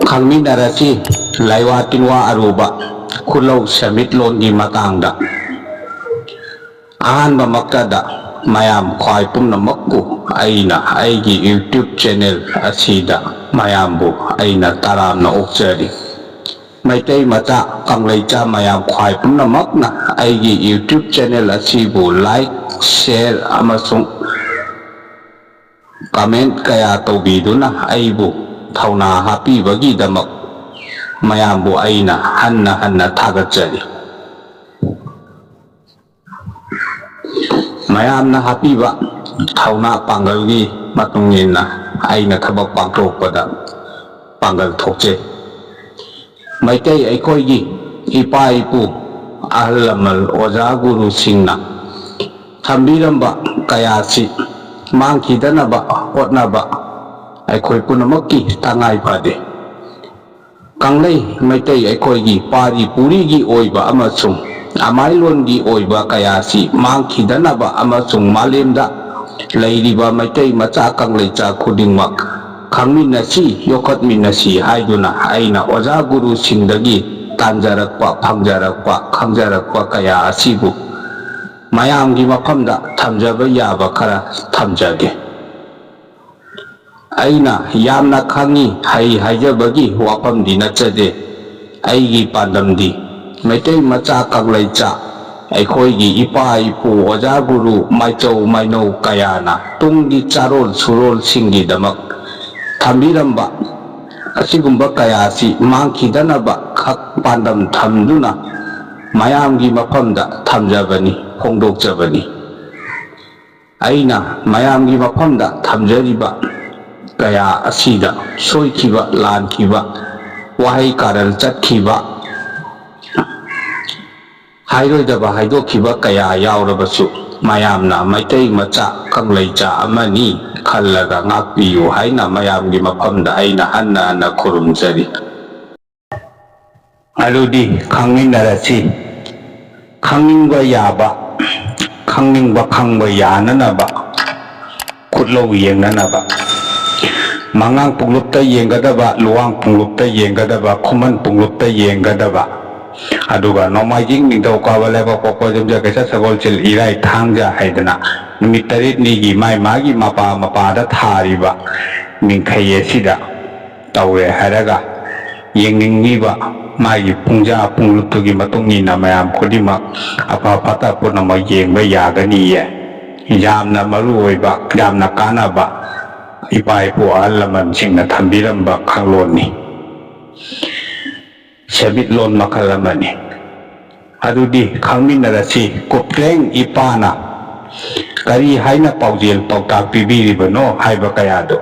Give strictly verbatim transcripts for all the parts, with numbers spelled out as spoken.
ꯈꯪꯃꯤꯟꯅꯔꯁꯤ ꯂꯥꯏꯋꯥ ꯇꯤꯟꯋꯥ ꯑꯔꯨꯕ ꯈꯨꯜꯂꯧ ꯁꯦꯟꯃꯤꯠꯂꯣꯟꯒꯤ ꯃꯇꯥꯡꯗ꯫ ꯑꯍꯥꯟꯕꯃꯛꯇꯗ ꯃꯌꯥꯝ ꯈ꯭ꯋꯥꯏ ꯄꯨꯝꯅꯃꯛꯄꯨ ꯑꯩꯅ ꯑꯩꯒꯤ YouTube channel ꯑꯁꯤꯗ ꯃꯌꯥꯝꯕꯨ ꯑꯩꯅ ꯇꯔꯥꯝꯅ ꯑꯣꯛꯆꯔꯤ꯫ ꯃꯩꯇꯩ ꯃꯆꯥ ꯀꯪꯂꯩꯆꯥ ꯃꯌꯥꯝ ꯈ꯭ꯋꯥꯏ ꯄꯨꯝꯅꯃꯛꯅ ꯑꯩꯒꯤ YouTube channel ꯑꯁꯤꯕꯨ like, share ꯑꯃꯁꯨꯡ comment ꯀꯌꯥ ꯇꯧꯕꯤꯗꯨꯅ ꯑꯩꯕꯨ ꯊꯧꯅꯥ ꯍꯥꯞꯄꯤꯕꯒꯤꯗꯃꯛ ꯃꯌꯥꯝꯕꯨ ꯑꯩꯅ ꯍꯟꯅ ꯍꯟꯅ ꯊꯥꯒꯠꯆꯔꯤ꯫ ꯃꯌꯥꯝꯅ ꯍꯥꯞꯄꯤꯕ ꯊꯧꯅꯥ ꯄꯥꯡꯒꯜꯒꯤ ꯃꯇꯨꯡ ꯏꯟꯅ ꯑꯩꯅ ꯊꯕꯛ ꯄꯥꯡꯊꯣꯛꯄꯗ ꯄꯥꯡꯒꯜ ꯊꯣꯛꯆꯩ꯫ ꯃꯩꯇꯩ ꯑꯩꯈꯣꯏꯒꯤ ꯏꯄꯥ ꯏꯄꯨ, ꯑꯍꯜ ꯂꯃꯟ, ꯑꯣꯖꯥ ꯒꯨꯔꯨꯁꯤꯡꯅ ꯊꯝꯕꯤꯔꯝꯕ ꯀꯌꯥꯁꯤ ꯃꯥꯡꯈꯤꯗꯅꯕ ꯍꯣꯠꯅꯕ ꯑꯩꯈꯣꯏ ꯄꯨꯝꯅꯃꯛꯀꯤ ꯇꯉꯥꯏ ꯐꯗꯦ꯫ ꯀꯪꯂꯩ ꯃꯩꯇꯩ ꯑꯩꯈꯣꯏꯒꯤ ꯄꯥꯔꯤ ꯄꯨꯔꯤꯒꯤ ꯑꯣꯏꯕ ꯑꯃꯁꯨꯡ ꯑꯃꯥꯏꯂꯣꯟꯒꯤ ꯑꯣꯏꯕ ꯀꯌꯥꯁꯤ ꯃꯥꯡꯈꯤꯗꯅꯕ ꯑꯃꯁꯨꯡ ꯃꯥꯂꯦꯝꯗ ꯂꯩꯔꯤꯕ ꯃꯩꯇꯩ ꯃꯆꯥ ꯀꯪꯂꯩꯆꯥ ꯈꯨꯗꯤꯡꯃꯛ ꯈꯪꯃꯤꯟꯅꯁꯤ, ꯌꯣꯛꯈꯠꯃꯤꯟꯅꯁꯤ ꯍꯥꯏꯗꯨꯅ ꯑꯩꯅ ꯑꯣꯖꯥ ꯒꯨꯔꯨꯁꯤꯡꯗꯒꯤ ꯇꯥꯟꯖꯔꯛꯄ, ꯐꯪꯖꯔꯛꯄ, ꯈꯪꯖꯔꯛꯄ ꯀꯌꯥ ꯑꯁꯤꯕꯨ ꯃꯌꯥꯝꯒꯤ ꯃꯐꯝꯗ ꯊꯝꯖꯕ ꯌꯥꯕ ꯈꯔ ꯊꯝꯖꯒꯦ꯫ ꯑꯩꯅ ꯌꯥꯝꯅ ꯈꯪꯉꯤ, ꯍꯩ ꯍꯥꯏꯖꯕꯒꯤ ꯋꯥꯐꯝꯗꯤ ꯅꯠꯆꯗꯦ꯫ ꯑꯩꯒꯤ ꯄꯥꯟꯗꯝꯗꯤ ꯃꯩꯇꯩ ꯃꯆꯥ ꯀꯪꯂꯩꯆꯥ, ꯑꯩꯈꯣꯏꯒꯤ ꯏꯄꯥ ꯏꯄꯨ, ꯑꯣꯖꯥ ꯒꯨꯔꯨ, ꯃꯥꯏꯆꯧ ꯃꯥꯏꯅꯧ ꯀꯌꯥꯅ ꯇꯨꯡꯒꯤ ꯆꯥꯔꯣꯜ ꯁꯨꯔꯣꯜꯁꯤꯡꯒꯤꯗꯃꯛ ꯊꯝꯕꯤꯔꯝꯕ ꯑꯁꯤꯒꯨꯝꯕ ꯀꯌꯥ ꯑꯁꯤ ꯃꯥꯡꯈꯤꯗꯅꯕ ꯈꯛ ꯄꯥꯟꯗꯝ ꯊꯝꯗꯨꯅ ꯃꯌꯥꯝꯒꯤ ꯃꯐꯝꯗ ꯊꯝꯖꯕꯅꯤ, ꯐꯣꯡꯗꯣꯛꯆꯕꯅꯤ꯫ ꯑꯩꯅ ꯃꯌꯥꯝꯒꯤ ꯃꯐꯝꯗ ꯊꯝꯖꯔꯤꯕ ꯀꯌꯥ ꯑꯁꯤꯗ ꯁꯣꯏꯈꯤꯕ, ꯂꯥꯟꯈꯤꯕ, ꯋꯥꯍꯩ ꯀꯥꯔꯟ ꯆꯠꯈꯤꯕ, ꯍꯥꯏꯔꯣꯏꯗꯕ ꯍꯥꯏꯗꯣꯛꯈꯤꯕ ꯀꯌꯥ ꯌꯥꯎꯔꯕꯁꯨ, ꯃꯌꯥꯝꯅ ꯃꯩꯇꯩ ꯃꯆꯥ ꯀꯪꯂꯩꯆꯥ ꯑꯃꯅꯤ ꯈꯜꯂꯒ ꯉꯥꯛꯄꯤꯌꯨ ꯍꯥꯏꯅ ꯃꯌꯥꯝꯒꯤ ꯃꯐꯝꯗ ꯑꯩꯅ ꯍꯟꯅ ꯍꯟꯅ ꯈꯨꯔꯨꯝꯖꯔꯤ꯫ ꯑꯗꯨꯗꯤ ꯈꯪꯃꯤꯟꯅꯔꯁꯤ꯫ ꯈꯪꯅꯤꯡꯕ ꯌꯥꯕ, ꯈꯪꯅꯤꯡꯕ ꯈꯪꯕ ꯌꯥꯅꯅꯕ, ꯈꯨꯠꯂꯧ ꯌꯦꯡꯅꯅꯕ꯫ ꯃꯉꯥꯡ ꯄꯨꯡꯂꯨꯞꯇ ꯌꯦꯡꯒꯗꯕ, ꯂꯨꯋꯥꯡ ꯄꯨꯡꯂꯨꯞꯇ ꯌꯦꯡꯒꯗꯕ, ꯈꯨꯃꯟ ꯄꯨꯡꯂꯨꯞꯇ ꯌꯦꯡꯒꯗꯕ, ꯑꯗꯨꯒ ꯅꯣꯡꯃꯥꯏꯖꯤꯡ, ꯅꯤꯡꯊꯧꯀꯥꯕ, ꯂꯩꯕꯥꯛꯄꯣꯛꯄ, ꯌꯨꯝꯖꯀꯩꯁ, ꯁꯒꯣꯜꯁꯦꯜ, ꯏꯔꯥꯏ, ꯊꯥꯡꯖ ꯍꯥꯏꯗꯅ ꯅꯨꯃꯤꯠ ꯇꯔꯦꯠꯅꯤꯒꯤ ꯃꯥꯏ ꯃꯥꯒꯤ ꯃꯄꯥ ꯃꯄꯥꯗ ꯊꯥꯔꯤꯕ ꯃꯤꯡꯈꯩ ꯑꯁꯤꯗ ꯇꯧꯔꯦ ꯍꯥꯏꯔꯒ ꯌꯦꯡꯅꯤꯡꯉꯤꯕ ꯃꯥꯒꯤ ꯄꯨꯡꯖꯥ ꯄꯨꯡꯂꯨꯞꯇꯨꯒꯤ ꯃꯇꯨꯡ ꯏꯟꯅ ꯃꯌꯥꯝ ꯈꯨꯗꯤꯡꯃꯛ ꯑꯐ ꯐꯠꯇ ꯄꯨꯝꯅꯃꯛ ꯌꯦꯡꯕ ꯌꯥꯒꯅꯤꯌꯦ꯫ ꯌꯥꯝꯅ ꯃꯔꯨ ꯑꯣꯏꯕ, ꯌꯥꯝꯅ ꯀꯥꯟꯅꯕ ꯏꯄꯥ ꯏꯄꯨ ꯑꯍꯜ ꯂꯃꯟꯁꯤꯡꯅ ꯊꯝꯕꯤꯔꯝꯕ ꯀꯥꯡꯂꯣꯟꯅꯤ꯫ ꯁꯦꯟꯃꯤꯠꯂꯣꯟ ꯃꯈꯜ ꯑꯃꯅꯤ꯫ ꯑꯗꯨꯗꯤ ꯈꯪꯃꯤꯟꯅꯔꯁꯤ, ꯀꯨꯞꯇ꯭ꯔꯦꯡ ꯏꯄꯥꯅ ꯀꯔꯤ ꯍꯥꯏꯅ ꯄꯥꯎꯖꯦꯜ ꯄꯥꯎꯇꯥꯛ ꯄꯤꯕꯤꯔꯤꯕꯅꯣ ꯍꯥꯏꯕ ꯀꯌꯥꯗꯨ꯫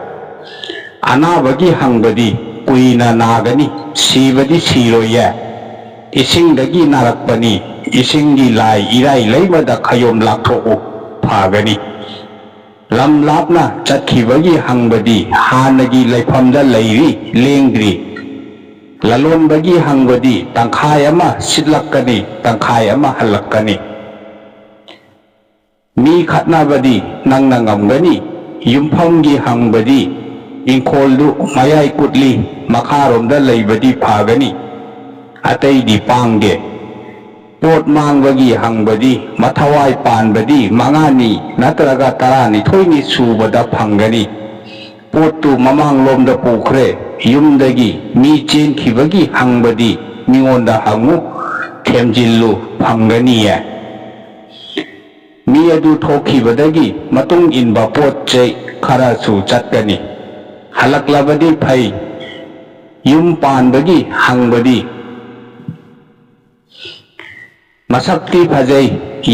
ꯑꯅꯥꯕꯒꯤ ꯍꯪꯕꯗꯤ ꯀꯨꯏꯅ ꯅꯥꯒꯅꯤ, ꯁꯤꯕꯗꯤ ꯁꯤꯔꯣꯏꯌꯦ꯫ ꯏꯁꯤꯡꯗꯒꯤ ꯅꯥꯔꯛꯄꯅꯤ, ꯏꯁꯤꯡꯒꯤ ꯂꯥꯏ ꯏꯔꯥꯏ ꯂꯩꯃꯗ ꯈꯌꯣꯝ ꯂꯥꯛꯊꯣꯛꯎ, ꯐꯒꯅꯤ꯫ ꯂꯝ ꯂꯥꯞꯅ ꯆꯠꯈꯤꯕꯒꯤ ꯍꯪꯕꯗꯤ ꯍꯥꯟꯅꯒꯤ ꯂꯩꯐꯝꯗ ꯂꯩꯔꯤ, ꯂꯦꯡꯗ꯭ꯔꯤ꯫ ꯂꯂꯣꯟꯕꯒꯤ ꯍꯪꯕꯗꯤ ꯇꯪꯈꯥꯏ ꯑꯃ ꯁꯤꯠꯂꯛꯀꯅꯤ, ꯇꯪꯈꯥꯏ ꯑꯃ ꯍꯜꯂꯛꯀꯅꯤ꯫ ꯃꯤ ꯈꯠꯅꯕꯗꯤ ꯅꯪꯅ ꯉꯝꯒꯅꯤ꯫ ꯌꯨꯝꯐꯝꯒꯤ ꯍꯪꯕꯗꯤ ꯏꯪꯈꯣꯜꯗꯨ ꯃꯌꯥꯏ ꯀꯨꯠꯂꯤ, ꯃꯈꯥꯔꯣꯝꯗ ꯂꯩꯕꯗꯤ ꯐꯒꯅꯤ꯫ ꯑꯇꯩꯗꯤ ꯄꯥꯡꯗꯦ꯫ ꯄꯣꯠ ꯃꯥꯡꯕꯒꯤ ꯍꯪꯕꯗꯤ ꯃꯊꯋꯥꯏ ꯄꯥꯟꯕꯗꯤ ꯃꯉꯥꯅꯤ ꯅꯠꯇ꯭ꯔꯒ ꯇꯔꯥꯅꯤꯊꯣꯏꯅꯤ ꯁꯨꯕꯗ ꯐꯪꯒꯅꯤ꯫ ꯄꯣꯠꯇꯨ ꯃꯃꯥꯡꯂꯣꯝꯗ ꯄꯨꯈ꯭ꯔꯦ, ꯌꯨꯝꯗꯒꯤ ꯃꯤ ꯆꯦꯟꯈꯤꯕꯒꯤ ꯍꯪꯕꯗꯤ ꯃꯤꯉꯣꯟꯗ ꯍꯪꯉꯨ, ꯊꯦꯝꯖꯤꯜꯂꯨ, ꯐꯪꯒꯅꯤꯌꯦ꯫ ꯃꯤ ꯑꯗꯨ ꯊꯣꯛꯈꯤꯕꯗꯒꯤ ꯃꯇꯨꯡ ꯏꯟꯕ ꯄꯣꯠ ꯆꯩ ꯈꯔꯁꯨ ꯆꯠꯀꯅꯤ꯫ ꯍꯜꯂꯛꯂꯕꯗꯤ ꯐꯩ꯫ ꯌꯨꯝ ꯄꯥꯟꯕꯒꯤ ꯍꯪꯕꯗꯤ ꯃꯁꯛꯇꯤ ꯐꯖꯩ,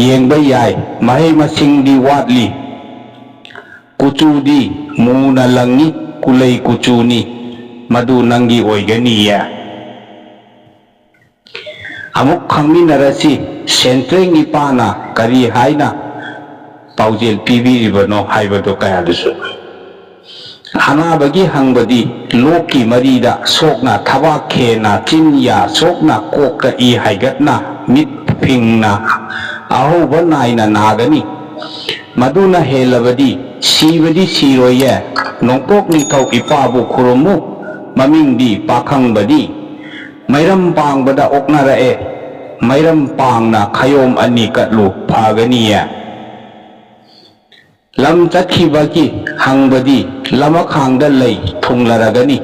ꯌꯦꯡꯕ ꯌꯥꯏ, ꯃꯍꯩ ꯃꯁꯤꯡꯗꯤ ꯋꯥꯠꯂꯤ꯫ ꯀꯨꯆꯨꯗꯤ ꯃꯨꯅ ꯂꯪꯉꯤ, ꯀꯨꯂꯩ ꯀꯨꯆꯨꯅꯤ, ꯃꯗꯨ ꯅꯪꯒꯤ ꯑꯣꯏꯒꯅꯤꯌꯦ꯫ ꯑꯃꯨꯛ ꯈꯪꯃꯤꯟꯅꯔꯁꯤ, ꯁꯦꯟꯇ꯭ꯔꯦꯡ ꯏꯄꯥꯅ ꯀꯔꯤ ꯍꯥꯏꯅ ꯄꯥꯎꯖꯦꯜ ꯄꯤꯕꯤꯔꯤꯕꯅꯣ ꯍꯥꯏꯕꯗꯨ ꯀꯌꯥꯗꯨꯁꯨ꯫ ꯑꯅꯥꯕꯒꯤ ꯍꯪꯕꯗꯤ ꯂꯣꯛꯀꯤ ꯃꯔꯤꯗ ꯁꯣꯛꯅ ꯊꯕꯥꯛ ꯈꯦꯅ ꯆꯤꯟ ꯌꯥ ꯁꯣꯛꯅ ꯀꯣꯛꯇ ꯏ ꯍꯥꯏꯒꯠꯅ ꯃꯤꯠ ꯐꯤꯡꯅ ꯑꯍꯧꯕ ꯅꯥꯏꯅ ꯅꯥꯒꯅꯤ꯫ ꯃꯗꯨꯅ ꯍꯦꯜꯂꯕꯗꯤ ꯁꯤꯕꯗꯤ ꯁꯤꯔꯣꯏꯌꯦ꯫ ꯅꯣꯡꯄꯣꯛ ꯅꯤꯡꯊꯧ ꯏꯄꯥꯕꯨ ꯈꯨꯔꯨꯝꯃꯨ, ꯃꯃꯤꯡꯗꯤ ꯄꯥꯈꯪꯕꯅꯤ꯫ ꯃꯩꯔꯝ ꯄꯥꯡꯕꯗ ꯑꯣꯛꯅꯔꯛꯑꯦ, ꯃꯩꯔꯝ ꯄꯥꯡꯅ ꯈꯌꯣꯝ ꯑꯅꯤ ꯀꯠꯂꯨ ꯐꯒꯅꯤꯌꯦ꯫ ꯂꯝ ꯆꯠꯈꯤꯕꯒꯤ ꯍꯪꯕꯗꯤ ꯂꯃꯈꯥꯡꯗ ꯂꯩ ꯊꯨꯡꯂꯔꯒꯅꯤ꯫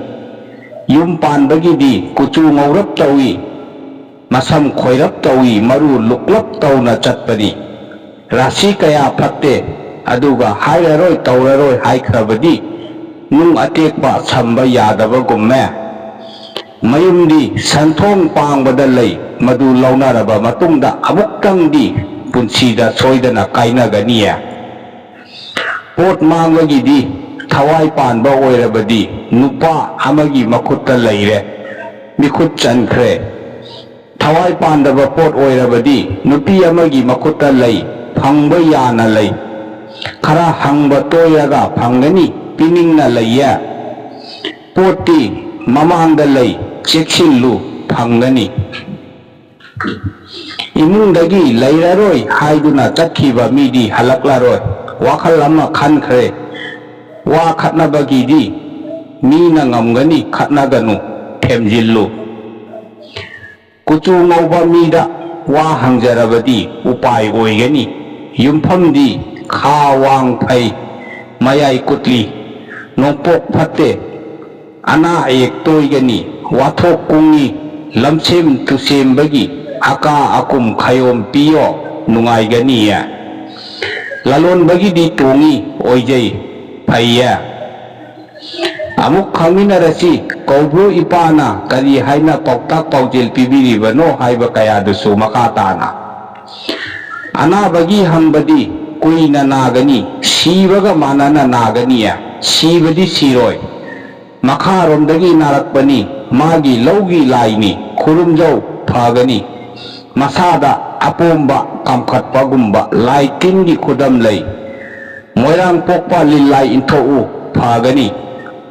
ꯌꯨꯝ ꯄꯥꯟꯕꯒꯤꯗꯤ ꯀꯨꯆꯨ ꯉꯧꯔꯞ ꯇꯧꯏ, ꯃꯁꯝ ꯈꯣꯏꯔꯞ ꯇꯧꯏ, ꯃꯔꯨ ꯂꯨꯛꯂꯞ ꯇꯧꯅ ꯆꯠꯄꯅꯤ꯫ ꯔꯥꯁꯤ ꯀꯌꯥ ꯐꯠꯇꯦ, ꯑꯗꯨꯒ ꯍꯥꯏꯔꯔꯣꯏ ꯇꯧꯔꯔꯣꯏ ꯍꯥꯏꯈ꯭ꯔꯕꯗꯤ ꯅꯨꯡ ꯑꯇꯦꯛꯄ ꯁꯝꯕ ꯌꯥꯗꯕꯒꯨꯝꯃꯦ꯫ ꯃꯌꯨꯝꯗꯤ ꯁꯟꯊꯣꯡ ꯄꯥꯡꯕꯗ ꯂꯩ, ꯃꯗꯨ ꯂꯧꯅꯔꯕ ꯃꯇꯨꯡꯗ ꯑꯃꯨꯛꯇꯪꯗꯤ ꯄꯨꯟꯁꯤꯗ ꯁꯣꯏꯗꯅ ꯀꯥꯏꯅꯒꯅꯤꯌꯦ꯫ ꯄꯣꯠ ꯃꯥꯡꯕꯒꯤꯗꯤ ꯊꯋꯥꯏ ꯄꯥꯟꯕ ꯑꯣꯏꯔꯕꯗꯤ ꯅꯨꯄꯥ ꯑꯃꯒꯤ ꯃꯈꯨꯠꯇ ꯂꯩꯔꯦ, ꯃꯤꯈꯨꯠ ꯆꯟꯈ꯭ꯔꯦ꯫ ꯊꯋꯥꯏ ꯄꯥꯟꯗꯕ ꯄꯣꯠ ꯑꯣꯏꯔꯕꯗꯤ ꯅꯨꯄꯤ ꯑꯃꯒꯤ ꯃꯈꯨꯠꯇ ꯂꯩ, ꯐꯪꯕ ꯌꯥꯅ ꯂꯩ꯫ ꯈꯔ ꯍꯪꯕ ꯇꯣꯏꯔꯒ ꯐꯪꯒꯅꯤ, ꯄꯤꯅꯤꯡꯅ ꯂꯩꯌꯦ꯫ ꯄꯣꯠꯇꯤ ꯃꯃꯥꯡꯗ ꯂꯩ, ꯆꯦꯛꯁꯤꯜꯂꯨ, ꯐꯪꯒꯅꯤ꯫ ꯏꯃꯨꯡꯗꯒꯤ ꯂꯩꯔꯔꯣꯏ ꯍꯥꯏꯗꯨꯅ ꯆꯠꯈꯤꯕ ꯃꯤꯗꯤ ꯍꯜꯂꯛꯂꯔꯣꯏ꯫ ꯋꯥꯈꯜ ꯑꯃ ꯈꯟꯈ꯭ꯔꯦ꯫ ꯋꯥ ꯈꯠꯅꯕꯒꯤꯗꯤ ꯃꯤꯅ ꯉꯝꯒꯅꯤ, ꯈꯠꯅꯒꯅꯨ, ꯊꯦꯝꯖꯤꯜꯂꯨ꯫ ꯀꯨꯆꯨ ꯉꯧꯕ ꯃꯤꯗ ꯋꯥ ꯍꯪꯖꯔꯕꯗꯤ ꯎꯄꯥꯏ ꯑꯣꯏꯒꯅꯤ꯫ ꯌꯨꯝꯐꯝꯗꯤ ꯈꯥ ꯋꯥꯡ ꯐꯩ, ꯃꯌꯥꯏ ꯀꯨꯠꯂꯤ, ꯅꯣꯡꯄꯣꯛ ꯐꯠꯇꯦ, ꯑꯅꯥ ꯑꯌꯦꯛ ꯇꯣꯏꯒꯅꯤ, ꯋꯥꯊꯣꯛ ꯀꯨꯡꯉꯤ, ꯂꯝꯁꯦꯝ ꯇꯨꯁꯦꯝꯕꯒꯤ ꯑꯀꯥ ꯑꯀꯨꯝ ꯈꯌꯣꯝ ꯄꯤꯌꯣ, ꯅꯨꯡꯉꯥꯏꯒꯅꯤꯌꯦ꯫ ꯂꯂꯣꯟꯕꯒꯤꯗꯤ ꯇꯣꯡꯉꯤ, ꯑꯣꯏꯖꯩ, ꯐꯩꯌꯦ꯫ ꯑꯃꯨꯛ ꯈꯪꯃꯤꯟꯅꯔꯁꯤ꯫ ꯀꯧꯕ꯭ꯔꯨ ꯏꯄꯥꯅ ꯀꯔꯤ ꯍꯥꯏꯅ ꯄꯥꯎꯇꯥꯛ ꯄꯥꯎꯖꯦꯜ ꯄꯤꯕꯤꯔꯤꯕꯅꯣ ꯍꯥꯏꯕ ꯀꯌꯥꯗꯨꯁꯨ ꯃꯈꯥ ꯇꯥꯅ꯫ ꯑꯅꯥꯕꯒꯤ ꯍꯪꯕꯗꯤ ꯀꯨꯏꯅ ꯅꯥꯒꯅꯤ, ꯁꯤꯕꯒ ꯃꯥꯟꯅꯅ ꯅꯥꯒꯅꯤ꯫ ꯁꯤꯕꯗꯤ ꯁꯤꯔꯣꯏ, ꯃꯈꯥꯔꯣꯝꯗꯒꯤ ꯅꯥꯔꯛꯄꯅꯤ, ꯃꯥꯒꯤ ꯂꯧꯒꯤ ꯂꯥꯏꯅꯤ, ꯈꯨꯔꯨꯝꯖꯧ ꯐꯒꯅꯤ꯫ ꯃꯁꯥꯗ ꯑꯄꯣꯝꯕ ꯀꯥꯝꯈꯠꯄꯒꯨꯝꯕ ꯂꯥꯏ ꯇꯤꯟꯒꯤ ꯈꯨꯗꯝ ꯂꯩ꯫ ꯃꯣꯏꯔꯥꯡ ꯄꯣꯛꯄ ꯂꯤꯂꯥꯏ ꯏꯟꯊꯣꯛꯎ ꯐꯒꯅꯤ꯫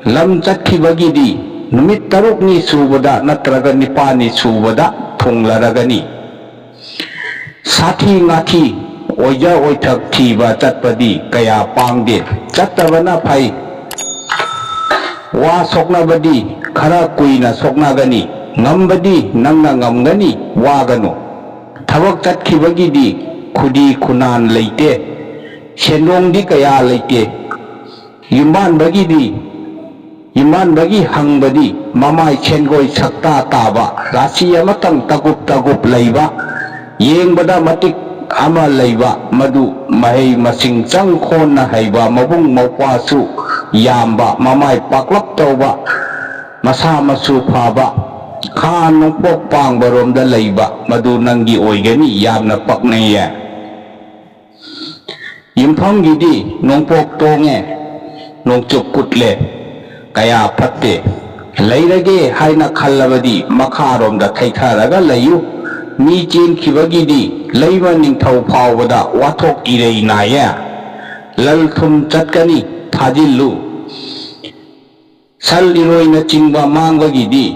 ꯂꯝ ꯆꯠꯈꯤꯕꯒꯤꯗꯤ ꯅꯨꯃꯤꯠ ꯇꯔꯨꯛꯅꯤ ꯁꯨꯕꯗ ꯅꯠꯇ꯭ꯔꯒ ꯅꯤꯄꯥꯜꯅꯤ ꯁꯨꯕꯗ ꯊꯨꯡꯂꯔꯒꯅꯤ꯫ ꯁꯥꯊꯤ ꯉꯥꯊꯤ ꯑꯣꯏꯖ ꯑꯣꯏꯊꯛ ꯊꯤꯕ ꯆꯠꯄꯗꯤ ꯀꯌꯥ ꯄꯥꯡꯗꯦ꯫ ꯆꯠꯇꯕꯅ ꯐꯩ꯫ ꯋꯥ ꯁꯣꯛꯅꯕꯗꯤ ꯈꯔ ꯀꯨꯏꯅ ꯁꯣꯛꯅꯒꯅꯤ꯫ ꯉꯝꯕꯗꯤ ꯅꯪꯅ ꯉꯝꯒꯅꯤ, ꯋꯥꯒꯅꯨ꯫ ꯊꯕꯛ ꯆꯠꯈꯤꯕꯒꯤꯗꯤ ꯈꯨꯗꯤ ꯈꯨꯅꯥꯟ ꯂꯩꯇꯦ꯫ ꯁꯦꯟꯗꯣꯡꯗꯤ ꯀꯌꯥ ꯂꯩꯇꯦ꯫ ꯌꯨꯝꯕꯥꯟꯕꯒꯤꯗꯤ, ꯌꯨꯝꯕꯥꯟꯕꯒꯤ ꯍꯪꯕꯗꯤ ꯃꯃꯥꯏ ꯁꯦꯟꯒꯣꯏ ꯁꯛꯇꯥ ꯇꯥꯕ, ꯔꯥꯁꯤ ꯑꯃꯇꯪ ꯇꯒꯨꯞ ꯇꯒꯨꯞ ꯂꯩꯕ, ꯌꯦꯡꯕꯗ ꯃꯇꯤꯛ ꯑꯃ ꯂꯩꯕ, ꯃꯗꯨ ꯃꯍꯩ ꯃꯁꯤꯡ ꯆꯪ ꯈꯣꯟꯅ ꯍꯩꯕ, ꯃꯕꯨꯡ ꯃꯧꯄ꯭ꯋꯥꯁꯨ ꯌꯥꯝꯕ, ꯃꯃꯥꯏ ꯄꯥꯛꯂꯞ ꯇꯧꯕ, ꯃꯁꯥ ꯃꯁꯨ ꯐꯕ, ꯈꯥ ꯅꯣꯡꯄꯣꯛ ꯄꯥꯡꯕꯔꯣꯝꯗ ꯂꯩꯕ, ꯃꯗꯨ ꯅꯪꯒꯤ ꯑꯣꯏꯒꯅꯤ꯫ ꯌꯥꯝꯅ ꯄꯛꯅꯩꯌꯦ꯫ ꯌꯨꯝꯐꯝꯒꯤꯗꯤ ꯅꯣꯡꯄꯣꯛ ꯇꯣꯡꯉꯦ, ꯅꯣꯡꯆꯨꯞ ꯀꯨꯠꯂꯦ, ꯀꯌꯥ ꯐꯠꯇꯦ꯫ ꯂꯩꯔꯒꯦ ꯍꯥꯏꯅ ꯈꯜꯂꯕꯗꯤ ꯃꯈꯥꯔꯣꯝꯗ ꯊꯩꯊꯔꯒ ꯂꯩꯌꯨ꯫ ꯃꯤ ꯆꯦꯟꯈꯤꯕꯒꯤꯗꯤ ꯂꯩꯃ ꯅꯤꯡꯊꯧ ꯐꯥꯎꯕꯗ ꯋꯥꯊꯣꯛ ꯏꯔꯩ ꯅꯥꯏꯌꯦ꯫ ꯂꯜ ꯊꯨꯝ ꯆꯠꯀꯅꯤ, ꯊꯥꯖꯤꯜꯂꯨ꯫ ꯁꯟ ꯏꯔꯣꯏꯅꯆꯤꯡꯕ ꯃꯥꯡꯕꯒꯤꯗꯤ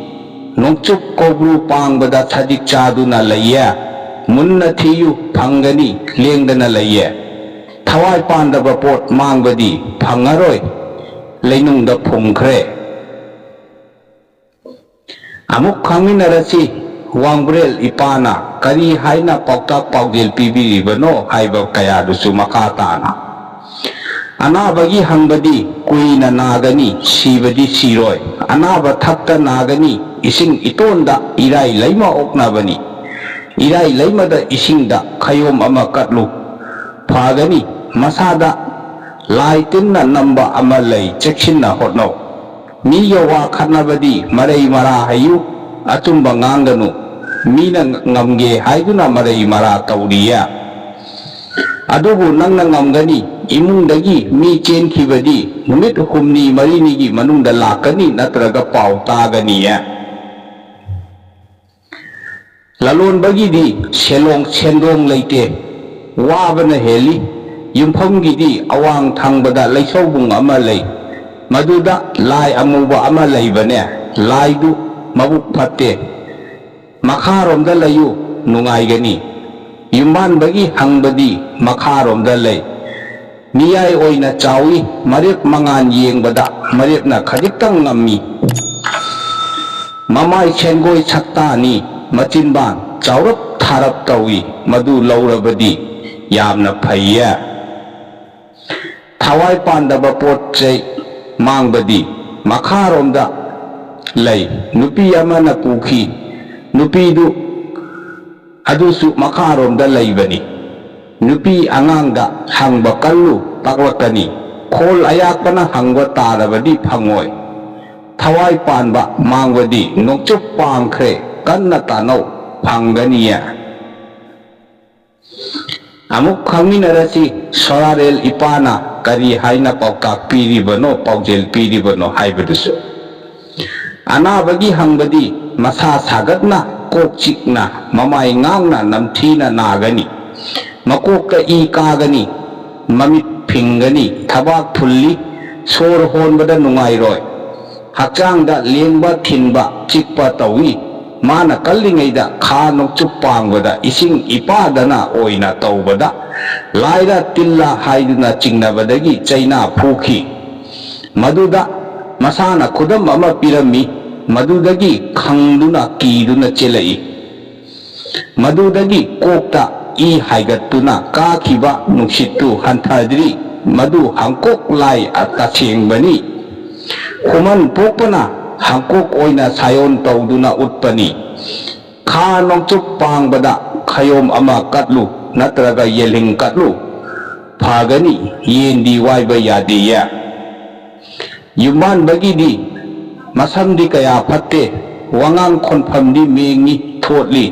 ꯅꯣꯡꯆꯨꯞ ꯀꯧꯕ꯭ꯔꯨ ꯄꯥꯡꯕꯗ ꯁꯖꯤꯛ ꯆꯥꯗꯨꯅ ꯂꯩꯌꯦ꯫ ꯃꯨꯟꯅ ꯊꯤꯌꯨ, ꯐꯪꯒꯅꯤ, ꯂꯦꯡꯗꯅ ꯂꯩꯌꯦ꯫ ꯊꯋꯥꯏ ꯄꯥꯟꯗꯕ ꯄꯣꯠ ꯃꯥꯡꯕꯗꯤ ꯐꯪꯉꯔꯣꯏ, ꯂꯩꯅꯨꯡꯗ ꯐꯨꯝꯈ꯭ꯔꯦ꯫ ꯑꯃꯨꯛ ꯈꯪꯃꯤꯟꯅꯔꯁꯤ꯫ ꯋꯥꯡꯕ꯭ꯔꯦꯜ ꯏꯄꯥꯅ ꯀꯔꯤ ꯍꯥꯏꯅ ꯄꯥꯎꯇꯥꯛ ꯄꯥꯎꯖꯦꯜ ꯄꯤꯕꯤꯔꯤꯕꯅꯣ ꯍꯥꯏꯕ ꯀꯌꯥꯗꯨꯁꯨ ꯃꯈꯥ ꯇꯥꯅ꯫ ꯑꯅꯥꯕꯒꯤ ꯍꯪꯕꯗꯤ ꯀꯨꯏꯅ ꯅꯥꯒꯅꯤ, ꯁꯤꯕꯗꯤ ꯁꯤꯔꯣꯏ꯫ ꯑꯅꯥꯕ ꯊꯛꯇ ꯅꯥꯒꯅꯤ, ꯏꯁꯤꯡ ꯏꯇꯣꯟꯗ ꯏꯔꯥꯏ ꯂꯩꯃ ꯑꯣꯛꯅꯕꯅꯤ꯫ ꯏꯔꯥꯏ ꯂꯩꯃꯗ ꯏꯁꯤꯡꯗ ꯈꯌꯣꯝ ꯑꯃ ꯀꯠꯂꯨ, ꯐꯒꯅꯤ꯫ ꯃꯁꯥꯗ ꯂꯥꯏ ꯇꯤꯟꯅ ꯅꯝꯕ ꯑꯃ ꯂꯩ, ꯆꯦꯛꯁꯤꯟꯅ ꯍꯣꯠꯅꯧ꯫ ꯃꯤꯒ ꯋꯥ ꯈꯠꯅꯕꯗꯤ ꯃꯔꯩ ꯃꯔꯥ ꯍꯩꯌꯨ, ꯑꯆꯨꯝꯕ ꯉꯥꯡꯒꯅꯨ꯫ ꯃꯤꯅ ꯉꯝꯒꯦ ꯍꯥꯏꯗꯨꯅ ꯃꯔꯩ ꯃꯔꯥ ꯇꯧꯔꯤꯌꯦ꯫ ꯑꯗꯨꯕꯨ ꯅꯪꯅ ꯉꯝꯒꯅꯤ꯫ ꯏꯃꯨꯡꯗꯒꯤ ꯃꯤ ꯆꯦꯟꯈꯤꯕꯗꯤ ꯅꯨꯃꯤꯠ ꯍꯨꯝꯅꯤ ꯃꯔꯤꯅꯤꯒꯤ ꯃꯅꯨꯡꯗ ꯂꯥꯛꯀꯅꯤ, ꯅꯠꯇ꯭ꯔꯒ ꯄꯥꯎ ꯇꯥꯒꯅꯤꯌꯦ꯫ ꯂꯂꯣꯟꯕꯒꯤꯗꯤ ꯁꯦꯂꯣꯡ ꯁꯦꯟꯗꯣꯡ ꯂꯩꯇꯦ, ꯋꯥꯕꯅ ꯍꯦꯜꯂꯤ꯫ ꯌꯨꯝꯐꯝꯒꯤꯗꯤ ꯑꯋꯥꯡ ꯊꯪꯕꯗ ꯂꯩꯁꯧꯕꯨꯡ ꯑꯃ ꯂꯩ, ꯃꯗꯨꯗ ꯂꯥꯏ ꯑꯃꯨꯕ ꯑꯃ ꯂꯩꯕꯅꯦ꯫ ꯂꯥꯏꯗꯨ ꯃꯕꯨꯛ ꯐꯠꯇꯦ꯫ ꯃꯈꯥꯔꯣꯝꯗ ꯂꯩꯌꯨ, ꯅꯨꯡꯉꯥꯏꯒꯅꯤ꯫ ꯌꯨꯝꯕꯥꯟꯕꯒꯤ ꯍꯪꯕꯗꯤ ꯃꯈꯥꯔꯣꯝꯗ ꯂꯩ꯫ ꯃꯤꯌꯥꯏ ꯑꯣꯏꯅ ꯆꯥꯎꯏ, ꯃꯔꯦꯞ ꯃꯉꯥꯜ ꯌꯦꯡꯕꯗ ꯃꯔꯦꯞꯅ ꯈꯖꯤꯛꯇꯪ ꯉꯝꯃꯤ꯫ ꯃꯃꯥꯏ ꯁꯦꯟꯒꯣꯏ ꯁꯛꯇꯥꯅꯤ, ꯃꯆꯤꯟꯕꯥꯟ ꯆꯥꯎꯔꯞ ꯊꯥꯔꯞ ꯇꯧꯏ, ꯃꯗꯨ ꯂꯧꯔꯕꯗꯤ ꯌꯥꯝꯅ ꯐꯩꯌꯦ꯫ ꯊꯋꯥꯏ ꯄꯥꯟꯗꯕ ꯄꯣꯠ ꯆꯩ ꯃꯥꯡꯕꯗꯤ ꯃꯈꯥꯔꯣꯝꯗ ꯂꯩ꯫ ꯅꯨꯄꯤ ꯑꯃꯅ ꯄꯨꯈꯤ꯫ ꯅꯨꯄꯤꯗꯨ ꯑꯗꯨꯁꯨ ꯃꯈꯥꯔꯣꯝꯗ ꯂꯩꯕꯅꯤ꯫ ꯅꯨꯄꯤ ꯑꯉꯥꯡꯗ ꯍꯪꯕ ꯀꯜꯂꯨ, ꯇꯥꯛꯂꯛꯀꯅꯤ꯫ ꯈꯣꯜ ꯑꯌꯥꯛꯄꯅ ꯍꯪꯕ ꯇꯥꯔꯕꯗꯤ ꯐꯪꯉꯣꯏ꯫ ꯊꯋꯥꯏ ꯄꯥꯟꯕ ꯃꯥꯡꯕꯗꯤ ꯅꯣꯡꯆꯨꯞ ꯄꯥꯡꯈ꯭ꯔꯦ, ꯀꯟꯅ ꯇꯥꯅꯧ, ꯐꯪꯒꯅꯤꯌꯦ꯫ ꯑꯃꯨꯛ ꯈꯪꯃꯤꯟꯅꯔꯁꯤ, ꯁꯣꯔꯥꯔꯦꯜ ꯏꯄꯥꯅ ꯀꯔꯤ ꯍꯥꯏꯅ ꯄꯥꯎꯇꯥꯛ ꯄꯤꯔꯤꯕꯅꯣ, ꯄꯥꯎꯖꯦꯜ ꯄꯤꯔꯤꯕꯅꯣ ꯍꯥꯏꯕꯗꯨꯁꯨ꯫ ꯑꯅꯥꯕꯒꯤ ꯍꯪꯕꯗꯤ ꯃꯁꯥ ꯁꯥꯒꯠꯅ, ꯀꯣꯛ ꯆꯤꯛꯅ, ꯃꯃꯥꯏ ꯉꯥꯡꯅ ꯅꯝꯊꯤꯅ ꯅꯥꯒꯅꯤ꯫ ꯃꯀꯣꯛꯇ ꯏ ꯀꯥꯒꯅꯤ, ꯃꯃꯤꯠ ꯐꯤꯡꯒꯅꯤ, ꯊꯕꯥꯛ ꯐꯨꯜꯂꯤ, ꯁꯣꯔ ꯍꯣꯟꯕꯗ ꯅꯨꯡꯉꯥꯏꯔꯣꯏ꯫ ꯍꯛꯆꯥꯡꯗ ꯂꯦꯡꯕ ꯊꯤꯟꯕ ꯆꯤꯛꯄ ꯇꯧꯏ꯫ ꯃꯥꯅ ꯀꯜꯂꯤꯉꯩꯗ ꯈꯥ ꯅꯣꯡꯆꯨꯞ ꯄꯥꯡꯕꯗ ꯏꯁꯤꯡ ꯏꯄꯥꯗꯅ ꯑꯣꯏꯅ ꯇꯧꯕꯗ ꯂꯥꯏꯔ ꯇꯤꯜꯂ ꯍꯥꯏꯗꯨꯅ ꯆꯤꯡꯅꯕꯗꯒꯤ ꯆꯩꯅꯥ ꯐꯨꯈꯤ꯫ ꯃꯗꯨꯗ ꯃꯁꯥꯅ ꯈꯨꯗꯝ ꯑꯃ ꯄꯤꯔꯝꯃꯤ꯫ ꯃꯗꯨꯗꯒꯤ ꯈꯪꯗꯨꯅ ꯀꯤꯗꯨꯅ ꯆꯦꯜꯂꯛꯏ꯫ ꯃꯗꯨꯗꯒꯤ ꯀꯣꯛꯇ ꯏ ꯍꯥꯏꯒꯠꯇꯨꯅ ꯀꯥꯈꯤꯕ ꯅꯨꯡꯁꯤꯠꯇꯨ ꯍꯟꯊꯗ꯭ꯔꯤ꯫ ꯃꯗꯨ ꯍꯪꯀꯣꯛ ꯂꯥꯏ ꯇꯁꯦꯡꯕꯅꯤ꯫ ꯈꯨꯃꯟ ꯄꯣꯛꯄꯅ ꯍꯪꯀꯣꯛ ꯑꯣꯏꯅ ꯁꯥꯌꯣꯟ ꯇꯧꯗꯨꯅ ꯎꯠꯄꯅꯤ꯫ ꯈꯥ ꯅꯣꯡꯆꯨꯞ ꯄꯥꯡꯕꯗ ꯈꯌꯣꯝ ꯑꯃ ꯀꯠꯂꯨ ꯅꯠꯇ꯭ꯔꯒ ꯌꯦꯜꯍꯤꯡ ꯀꯠꯂꯨ꯫ ꯐꯒꯅꯤ, ꯌꯦꯟꯗꯤ ꯋꯥꯏꯕ ꯌꯥꯗꯦꯌꯦ꯫ ꯌꯨꯝꯕꯥꯟꯕꯒꯤꯗꯤ ꯃꯁꯝꯗꯤ ꯀꯌꯥ ꯐꯠꯇꯦ, ꯋꯥꯉꯥꯡ ꯈꯣꯟꯐꯝꯗꯤ ꯃꯦꯡꯉꯤ, ꯊꯣꯠꯂꯤ꯫